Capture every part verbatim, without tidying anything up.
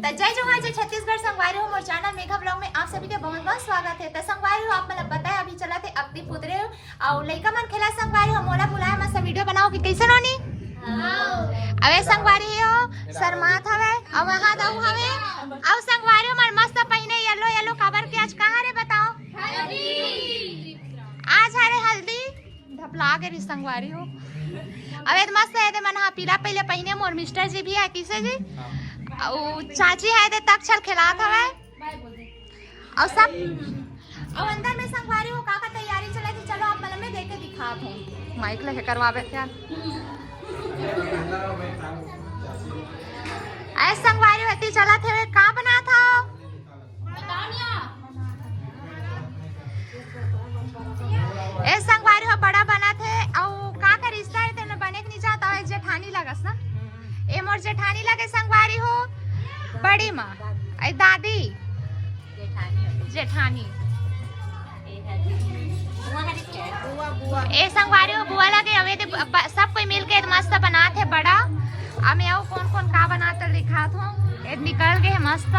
त जय जोहार, जय छत्तीसगढ़। संगवारी हो, मोर चैनल मेघा ब्लॉग में आप सभी के बहुत बहुत स्वागत है। त संगवारी हो, आप मन ला पता है, अभी चलत हे अक्ति पुतरी, अउ लइका मन खेला। संगवारी हो, मोला बुलाए, मस्त वीडियो बनाओ कि कैसे नोनी? अबे संगवारी हो, शर्मात हवे, अउ वहाँ दऊ हवे, अउ संगवारी हो, मन मस्त पहिने येलो येलो, काबर के आज कहाँ रे बताओ? आज हरे हल्दी। धपला गे रही संगवारी हो। अब एदे मस्त है, एदे मन हा पीला पहले पहिने, मोर मिस्टर जी भी है, किसे जी? अउ चाची है, एदे तक्षल खेलात हवे। अउ सब, अउ अंदर में संगवारी हो, का का तैयारी चलत हे, चलो आप मन ला मैं देख के दिखात हूँ। माइक लेके करवाबे क्या? अरे संगवारी हो, एती चलत हे, का बनात हो? ए संगवारी हो, बड़ा बनत हे, अउ का का रिश्ता हे, तेन बने के नहीं चाहता हो, एक जेठानी लगस ना। ए मोर जेठानी लगे संगवारी हो, बड़ी माँ, ए दादी, जेठानी। ए संगवारी हो, बुआ लगे, अवे दे ब-, ब-, सब कोई मिल के मस्त बनात हे बड़ा। अब मैं अउ कौन कौन का बनात हे दिखात हूँ। ए निकल गए मस्त।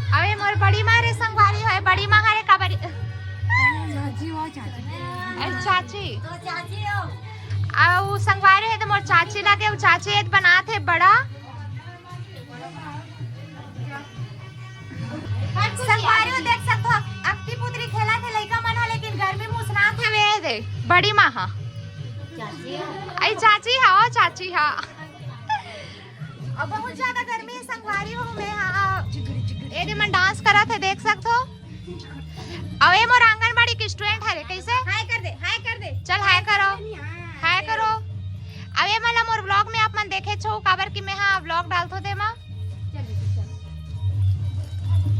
अबे मोर बड़ी माँ रे संगवारी हो, बड़ी माँ हरे का बड़ी, चाची हो, चाची। अरे चाची। अउ संगवारी है तो मोर चाची लगे, उ चाची एद बनात हे बड़ा। संगवारी हो देख सकत हो, अक्ति पुतरी खेलत हे लइका मन ह, लेकिन गर्मी में उसनात हवे दे बड़ी माँ ह। अई चाची ह, ओ चाची ह। अउ बहुत ज्यादा गर्मी हे संगवारी हो, मैं हा, एदे मन डांस करत हे, देख सकत हो। अउ ए मोर आंगनबाड़ी के स्टूडेंट हरे, कैसे? हाय कर दे, हाय कर दे। चल हाय करो, हाय करो। अब ए मन ला मोर ब्लॉग में आप मन देखे छो, काबर कि मैं हा ब्लॉग डालथो दे मा।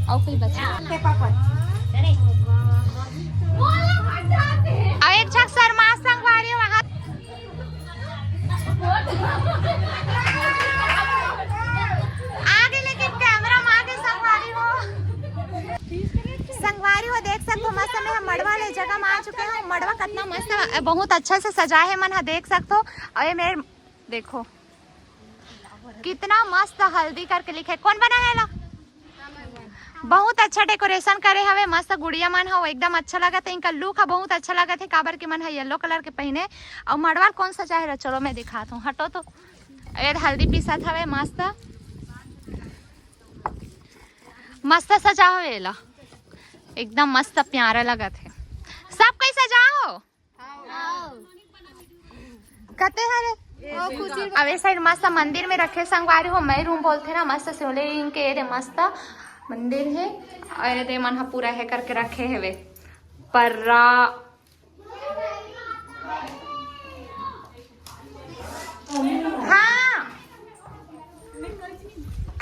अउ कोई बचा? अउ एक झक शर्मा संगवारी वहाँ आगे, लेकिन कैमरा में आगे संगवारी हो। संगवारी हो देख सकत हो, मस्त में हम मड़वा ले जगह में आ चुके हैं। मड़वा कितना मस्त, बहुत अच्छा से सजा है मन हा, देख सकत हो। अरे मेरे देखो कितना मस्त हल्दी करके लिखे, कौन बना है ला? बहुत अच्छा डेकोरेशन करे हवे, मस्त गुड़िया मन हो, एकदम अच्छा लगत है। इनका लुक ह बहुत अच्छा लगत है, काबर के मन ह येलो कलर के पहिने। अउ मड़वा ल कौन सजाए रहा, चलो मैं दिखात हूँ, हटो तो। ए हल्दी पीसत हवे, मस्त मस्त सजा हो एला, एकदम मस्त प्यारा लगत है। सब कोई सजा हो। कते हरे? अब ए साइड मस्त मंदिर में रखे संगवारी हो, मैं रूम बोलथे ना, मस्त शिवलिंग के एदे मस्त मंदिर है। अउ एदे मन ह पूरा हे करके रखे हेवे पर्रा। हाँ,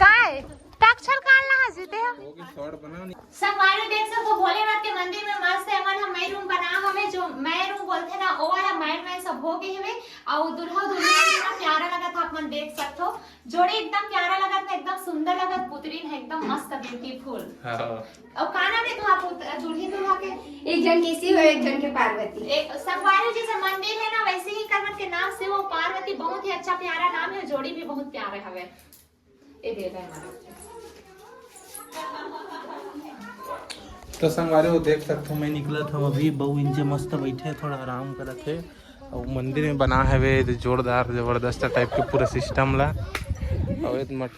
काय? ताक्षर काल ना हंसी ते हो। संगवारी देख सकत हो, भोलेनाथ के मंदिर में मस्त एमन ह मैं रूम बना हवे, जो मैं रूम बोलथे ना, ओ वाला मैं, मैं सब हो गए हवे। अउ दुल्हा दुल्हन इतना प्यारा लगत हे, आप मन देख सकत हो, जोड़ी एकदम प्यारा लगत हे, एकदम सुंदर लगत, पुतरी न एकदम मस्त ब्यूटीफुल। हाँ। अउ का नाम है तुहा पुत-, दूल्ही दुल्हा के? एक जन के शिव अउ एक जन के पार्वती। ए, संगवारी जैसे मंदिर है ना, वैसे ही करमन के नाम शिव अउ पार्वती, बहुत ही अच्छा प्यारा नाम है, जोड़ी भी बहुत प्यारा हवे। ए दे दे हमारा। तो संगवारी हो देख सकत हो, मैं निकलत हूँ अभी, बहू इंचे मस्त बैठे, थोड़ा आराम करत हे। अउ मंदिर में बना हवे जोरदार जबरदस्त टाइप के पूरा सिस्टम ला। अउ एत मट,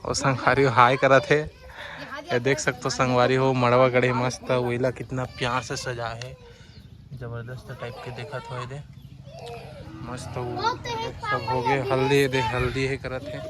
अउ संगवारी हो हाय करत हे। ये देख सकत हो संगवारी हो, मड़वा गढ़े मस्त, वहीला कितना प्यार से सजा हे, जबरदस्त टाइप के देखत हो। एदे मस्त वो सब हो गए, हल्दी, एदे हल्दी हे करत हे।